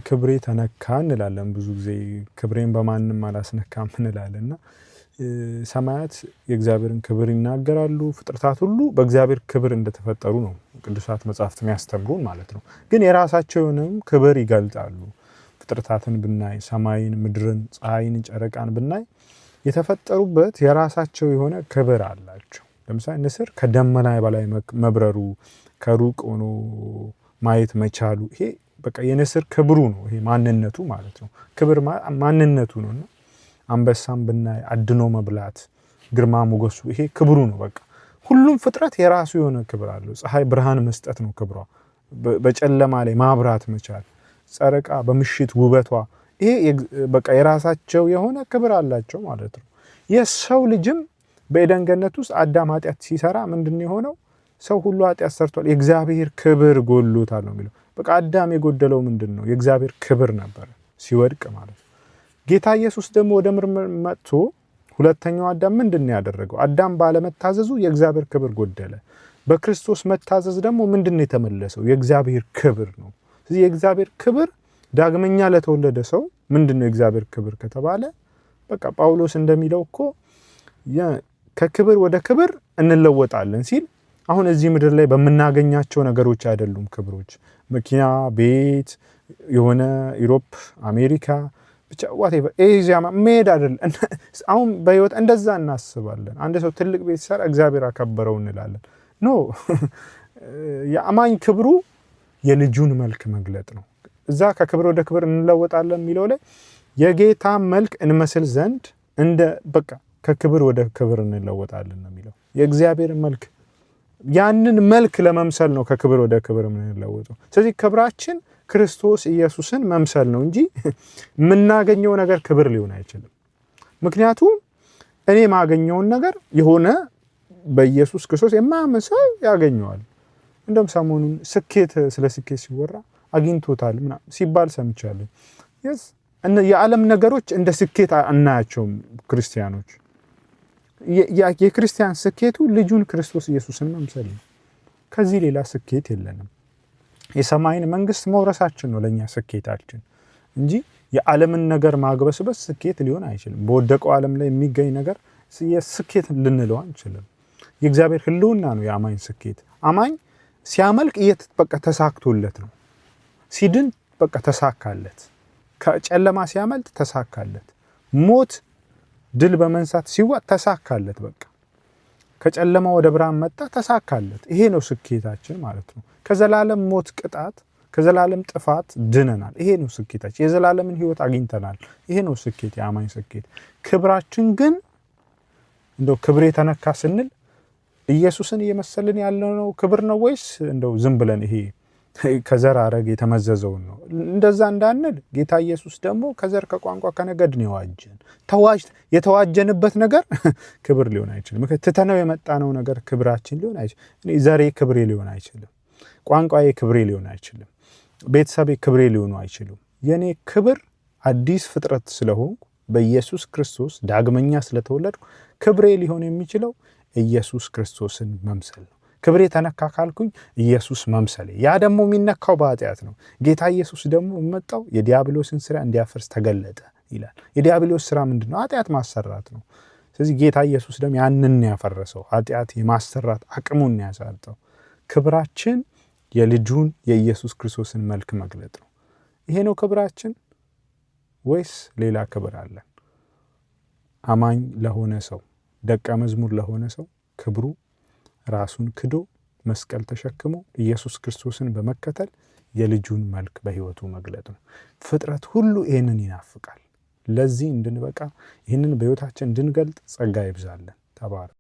ክብሬ ተነካ እንላለን። ብዙ ጊዜ ክብሬን በማንም አላስነካም እንላለን እና ሰማያት የእግዚአብሔርን ክብር ይናገራሉ። ፍጥረታት ሁሉ በእግዚአብሔር ክብር እንደተፈጠሩ ነው ቅዱሳት መጽሐፍት የሚያስተምሩን ማለት ነው። ግን የራሳቸውንም ክብር ይገልጣሉ። ፍጥረታትን ብናይ ሰማይን፣ ምድርን፣ ፀሐይን፣ ጨረቃን ብናይ የተፈጠሩበት የራሳቸው የሆነ ክብር አላቸው። ለምሳሌ ንስር ከደመና በላይ መብረሩ፣ ከሩቅ ሆኖ ማየት መቻሉ ይሄ በቃ የንስር ክብሩ ነው። ይሄ ማንነቱ ማለት ነው። ክብር ማንነቱ ነው። እና አንበሳም ብናይ አድኖ መብላት፣ ግርማ ሞገሱ ይሄ ክብሩ ነው። በቃ ሁሉም ፍጥረት የራሱ የሆነ ክብር አለው። ፀሐይ ብርሃን መስጠት ነው ክብሯ፣ በጨለማ ላይ ማብራት መቻል፣ ጨረቃ በምሽት ውበቷ፣ ይሄ በቃ የራሳቸው የሆነ ክብር አላቸው ማለት ነው። የሰው ልጅም በኤደን ገነት ውስጥ አዳም ኃጢአት ሲሰራ ምንድን ነው የሆነው? ሰው ሁሉ ኃጢአት ሰርቷል፣ የእግዚአብሔር ክብር ጎሎታል ነው የሚለው። በቃ አዳም የጎደለው ምንድን ነው? የእግዚአብሔር ክብር ነበር ሲወድቅ ማለት ነው። ጌታ ኢየሱስ ደግሞ ወደ ምርምር መጥቶ ሁለተኛው አዳም ምንድን ነው ያደረገው? አዳም ባለመታዘዙ የእግዚአብሔር ክብር ጎደለ። በክርስቶስ መታዘዝ ደግሞ ምንድን ነው የተመለሰው? የእግዚአብሔር ክብር ነው። ስለዚህ የእግዚአብሔር ክብር ዳግመኛ ለተወለደ ሰው ምንድን ነው የእግዚአብሔር ክብር ከተባለ በቃ ጳውሎስ እንደሚለው እኮ ከክብር ወደ ክብር እንለወጣለን ሲል አሁን እዚህ ምድር ላይ በምናገኛቸው ነገሮች አይደሉም ክብሮች። መኪና፣ ቤት፣ የሆነ Europe፣ አሜሪካ ብቻ whatever ኤዥያ መሄድ አይደለም። አሁን በህይወት እንደዛ እናስባለን። አንድ ሰው ትልቅ ቤት ሲሰራ እግዚአብሔር አከበረው እንላለን። No፣ የአማኝ ክብሩ የልጁን መልክ መግለጥ ነው። እዛ ከክብር ወደ ክብር እንለወጣለን የሚለው ላይ የጌታ መልክ እንመስል ዘንድ እንደ በቃ ከክብር ወደ ክብር እንለወጣለን ነው የሚለው። የእግዚአብሔር መልክ፣ ያንን መልክ ለመምሰል ነው ከክብር ወደ ክብር የምንለወጠው። ስለዚህ ክብራችን ክርስቶስ ኢየሱስን መምሰል ነው እንጂ የምናገኘው ነገር ክብር ሊሆን አይችልም። ምክንያቱም እኔ የማገኘውን ነገር የሆነ በኢየሱስ ክርስቶስ የማያምን ሰው ያገኘዋል። እንደውም ሰሞኑን ስኬት፣ ስለ ስኬት ሲወራ አግኝቶታል ምናምን ሲባል ሰምቻለሁ። Yes፣ የዓለም ነገሮች እንደ ስኬት አናያቸውም ክርስቲያኖች። የክርስቲያን ስኬቱ ልጁን ክርስቶስ ኢየሱስን መምሰል ነው። ከዚህ ሌላ ስኬት የለንም። የሰማይን መንግስት መውረሳችን ነው ለእኛ ስኬታችን እንጂ የዓለምን ነገር ማግበስበስ ስኬት ሊሆን አይችልም። በወደቀው ዓለም ላይ የሚገኝ ነገር ስኬት ልንለው አንችልም። የእግዚአብሔር ሕልውና ነው የአማኝ ስኬት። አማኝ ሲያመልክ በቃ ተሳክቶለት ነው። ሲድን በቃ ተሳካለት። ከጨለማ ሲያመልጥ ተሳካለት። ሞት ድል በመንሳት ሲዋጥ ተሳካለት። በቃ ከጨለማ ወደ ብርሃን መጣ፣ ተሳካለት። ይሄ ነው ስኬታችን ማለት ነው። ከዘላለም ሞት ቅጣት፣ ከዘላለም ጥፋት ድነናል። ይሄ ነው ስኬታችን። የዘላለምን ሕይወት አግኝተናል። ይሄ ነው ስኬት፣ የአማኝ ስኬት። ክብራችን ግን እንደው ክብሬ ተነካ ስንል ኢየሱስን እየመሰልን ያለነው ክብር ነው ወይስ እንደው ዝም ብለን ይሄ ከዘር ሐረግ የተመዘዘውን ነው? እንደዛ እንዳንል ጌታ ኢየሱስ ደግሞ ከዘር፣ ከቋንቋ፣ ከነገድ ነው የዋጀን። የተዋጀንበት ነገር ክብር ሊሆን አይችልም። ትተነው የመጣነው ነገር ክብራችን ሊሆን አይችልም። ዘሬ ክብሬ ሊሆን አይችልም። ቋንቋዬ ክብሬ ሊሆን አይችልም። ቤተሰቤ ክብሬ ሊሆኑ አይችሉም። የኔ ክብር አዲስ ፍጥረት ስለሆንኩ፣ በኢየሱስ ክርስቶስ ዳግመኛ ስለተወለድኩ ክብሬ ሊሆን የሚችለው ኢየሱስ ክርስቶስን መምሰል ነው። ክብሬ ተነካ ካልኩኝ ኢየሱስ መምሰሌ፣ ያ ደግሞ የሚነካው በኃጢአት ነው። ጌታ ኢየሱስ ደግሞ የመጣው የዲያብሎስን ስራ እንዲያፈርስ ተገለጠ ይላል። የዲያብሎስ ስራ ምንድን ነው? ኃጢአት ማሰራት ነው። ስለዚህ ጌታ ኢየሱስ ደግሞ ያንን ያፈረሰው፣ ኃጢአት የማሰራት አቅሙን ያሳጣው። ክብራችን የልጁን የኢየሱስ ክርስቶስን መልክ መግለጥ ነው። ይሄ ነው ክብራችን ወይስ ሌላ ክብር አለን? አማኝ ለሆነ ሰው፣ ደቀ መዝሙር ለሆነ ሰው ክብሩ ራሱን ክዶ መስቀል ተሸክሞ ኢየሱስ ክርስቶስን በመከተል የልጁን መልክ በሕይወቱ መግለጥ ነው። ፍጥረት ሁሉ ይህንን ይናፍቃል። ለዚህ እንድንበቃ፣ ይህንን በሕይወታችን እንድንገልጥ ጸጋ ይብዛልን። ተባረክ።